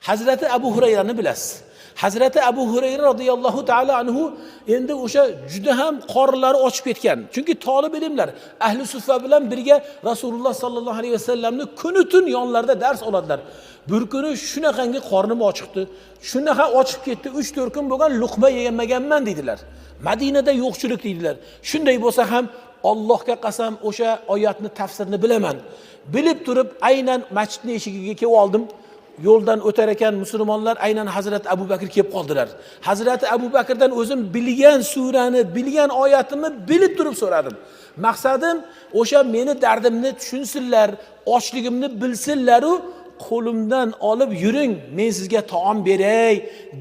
Hazrati Abu Hurayrani bilasiz. Hazrati Abu Hurayra radhiyallohu ta'ala anhu endi o'sha juda ham qorinlari ochib ketgan. Chunki tolib ilmlar ahli suffa bilan birga Rasululloh sallallohu alayhi vasallamni kuni tun yonlarida dars oladilar. Bir kuni shunaqangi qornim ochiqdi. Shunaqa ochib ketdi, 3-4 kun bo'lgan luqma yemaganman dedilar. Madinada yo'qchilik dedilar. Shunday bo'lsa ham Allohga qasam o'sha oyatni tafsirini bilaman. Bilib turib aynan masjidning eshigiga kelib oldim. Yo'ldan o'tar ekan musulmonlar aynan Hazrat Abu Bakr kelib qoldilar. Hazrati Abu Bakrdan o'zim bilgan surani, bilgan oyatimni bilib turib so'radim. Maqsadim o'sha meni dardimni tushunsinlar, ochligimni bilsinlar-u qo'limdan olib yuring, men sizga taom beray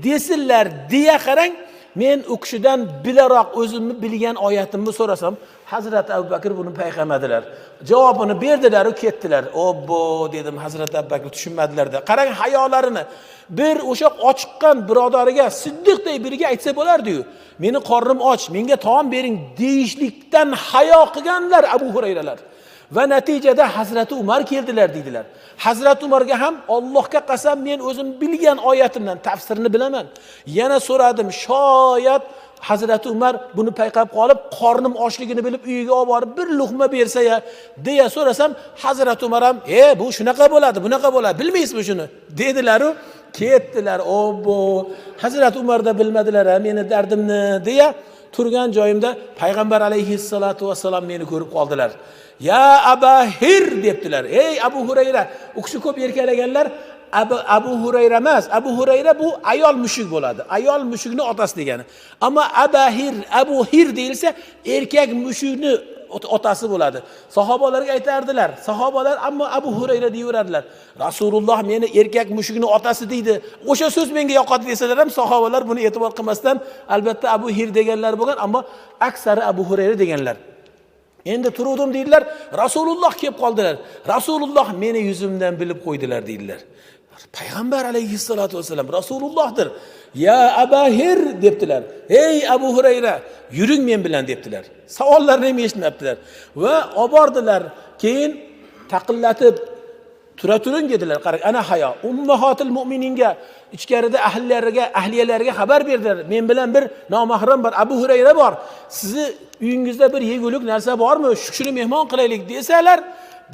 desinlar deya qarang, men u kishidan bilaroq o'zimni bilgan oyatimni so'rasam, Hazrat Abu Bakr buni payqamadilar. Javobini berdilar u ketdilar. Obbo dedim, Hazrat Abu Bakr tushunmadilar-da. Qarang hayolarini. Bir o'sha ochiqqan birodariga Siddiqday biriga aytsa bo'lardi-yu. Meni qornim och, menga taom bering deyishlikdan hayo qilganlar Abu Hurayralar. Va natijada Hazrati Umar keldilar deydilar. Hazrati Umarga ham Allohga qasam men o'zim bilgan oyatimdan tafsirini bilaman. Yana so'radim, shoyat Hazrati Umar buni payqab qolib, qornim ochligini bilib uyiga olib borib bir luqma bersa ya deya so'rasam, Hazrati Umar ham, bu shunaqa bo'ladi, bunaqa bo'ladi, bilmaysizmi shuni dedilar-u, ketdilar. Obbo, Hazrati Umarda bilmadilar ha meni dardimni deya turgan joyimda payg'ambar alayhissalatu vassalam meni ko'rib qoldilar. Ya Abahir debdilar. Ey Abu Hurayra, u kishi ko'p erkalaganlar. Abu Hurayra emas, Abu Hurayra bu ayol mushuk bo'ladi. Ayol mushukni otasi degani. Ammo Abahir, Abu Hir deyilsa erkak mushukni otasi bo'ladi. Sahobalarga aytardilar. Sahobalar ammo Abu Hurayra deyaveradilar. Rasululloh meni erkak mushukni otasi deydi. O'sha so'z menga yoqadi desalar ham sahobalar buni e'tibor qilmasdan albatta Abu Hir deganlar bo'lgan, ammo aksari Abu Hurayra deganlar. Endi turuvdim deydilar, Rasululloh kelib qoldilar. Rasululloh meni yuzimdan bilib qo'ydilar deydilar. Payg'ambar alayhissalatu vassalam Rasulullohdir. Ya Abahir debdilar. Ey Abu Hurayra, yuring men bilan debdilar. Savollarni ham eshitmabdilar va obordilar. Keyin taqillatib tura turing dedilar. Qarang, ana hayo. Ummahotil mu'mininga ichkarida ahllariga, ahliyalariga xabar berdilar. Men bilan bir nomahram bor, Abu Hurayra bor. Sizni uyingizda bir yegulik narsa bormi? Shu kishini mehmon qilaylik desalar,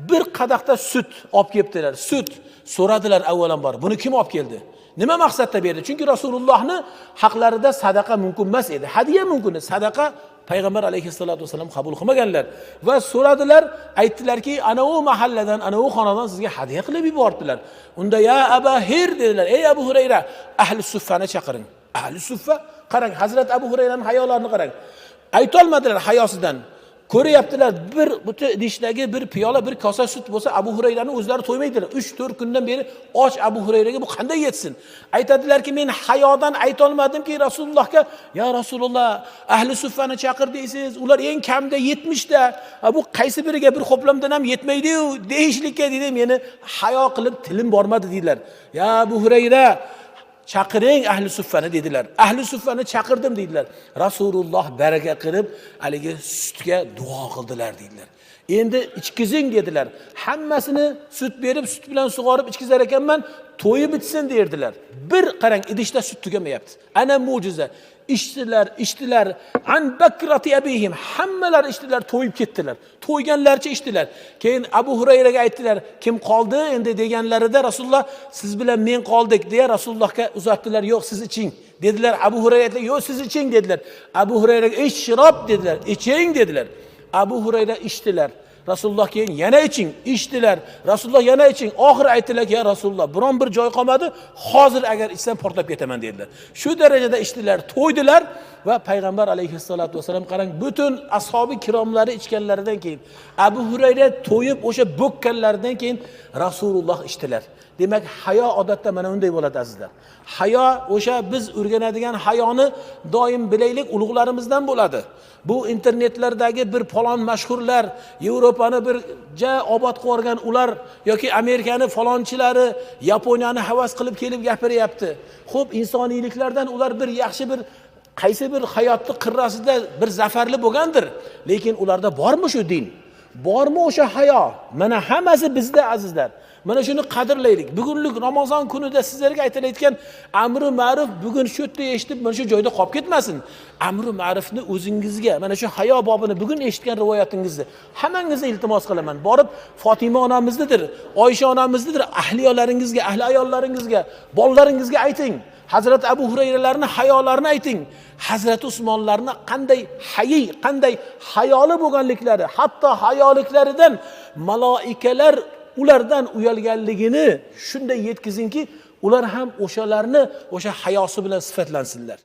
bir qadahda sut olib kelibdilar. Sut so'radilar avvalambor. Buni kim olib keldi? Nima maqsadda berdi? Chunki Rasulullohni haqlarida sadaqa mumkin emas edi. Hadiya mumkin edi. Sadaqa payg'ambar alayhissalatu vassalam qabul qilmaganlar va so'radilar, aytdilarki, ana u mahalladan, ana u xonadon sizga hadiya qilib yubordilar. Unda ya Abahir dedilar. Ey Abu Hurayra, ahli suffani chaqiring. Ahli suffa, qarang, Hazrat Abu Hurayraning hayolarini qarang. Aytolmadilar hayosidan. Ko'ryaptilar, bir butun idishdagi bir piyola, bir kosa sut bo'lsa, Abu Hurayrani o'zlari to'ymaydilar. 3-4 kundan beri och Abu Hurayraga bu qanday yetsin? Aytadilarki, men hayodan aytolmadimki Rasulullohga, ya Rasululloh, ahli suffani chaqir deysiz, ular eng kamda 70 ta, bu qaysi biriga bir xo'plamdan ham yetmaydi-yu deyishlikka deydi, meni hayo qilib tilim bormadi deydilar. Ya Abu Hurayra, chaqiring ahli suffani dedilar. Ahli suffani chaqirdim dedilar. Rasululloh baraka qilib haligi sutga duo qildilar dedilar. Endi ichkizing dedilar. Hammasini sut berib, sut bilan sug'orib ichkizar ekanman, to'yib bitsin derdilar. Bir qarang, idishda sut tugamayapti. Ana mo'jiza. Ichdilar, ichdilar. An bakrati abihim, hammalar ichdilar, to'yib ketdilar. To'yganlarcha ichdilar. Keyin Abu Hurayraga aytdilar, kim qoldi endi deganlarida Rasululloh siz bilan men qoldik deya Rasulullohga uzatdilar, yo'q siz iching dedilar. Abu Hurayra aytdilar, yo'q siz iching dedilar. Abu Hurayraga ishrob dedilar, iching dedilar. Abu Hurayra ichdilar. Rasululloh keyin yana iching, ichdilar. Rasululloh yana iching. Oxiri aytdilar, ya Rasululloh, biron bir joy qolmadi, hozir agar ichsam portlab ketaman dedilar. Shu darajada ichdilar, to'ydilar va payg'ambar alayhissalatu vassalam qarang, butun ashabi kiromlari ichganlaridan keyin Abu Hurayra to'yib o'sha bo'kkanlaridan keyin Rasululloh ichdilar. Demak, hayo odatda mana unday bo'ladi azizlar. Hayo o'sha biz o'rganadigan hayoni doim bilaylik, ulug'larimizdan bo'ladi. Bu internetlardagi bir falon mashhurlar, Yevropani bir ja obod qilib yuborgan ular yoki Amerikani falonchilari Yaponiyani havas qilib kelib gapiryapti. Xo'p, insoniyliklardan ular bir yaxshi bir qaysi bir hayotni qirrasida bir zafarli bo'lgandir, lekin ularda bormi shu din? Bormi o'sha hayo? Mana hammasi bizda azizlar. Mana shuni qadrlaylik. Bugunlik Ramazon kunida sizlarga aytilayotgan amri ma'ruf bugun shu yerda eshitib, mana shu joyda qolib ketmasin. Amri ma'rufni o'zingizga, mana shu hayo bobini bugun eshitgan rivoyatingizni hammangizga iltimos qilaman. Borib Fatima onamiznidir, Oysha onamiznidir, ahliyolaringizga, ahli ayollaringizga, bolalaringizga ayting. Hazrat Abu Hurayralarni hayolarini ayting. Hazrat Usmonlarni qanday hayi, qanday hayoli bo'lganliklari, hatto hayoliklaridan maloikalar ulardan uyalganligini shunday yetkazingki, ular ham o'shalarni o'sha hayosi bilan sifatlansinlar.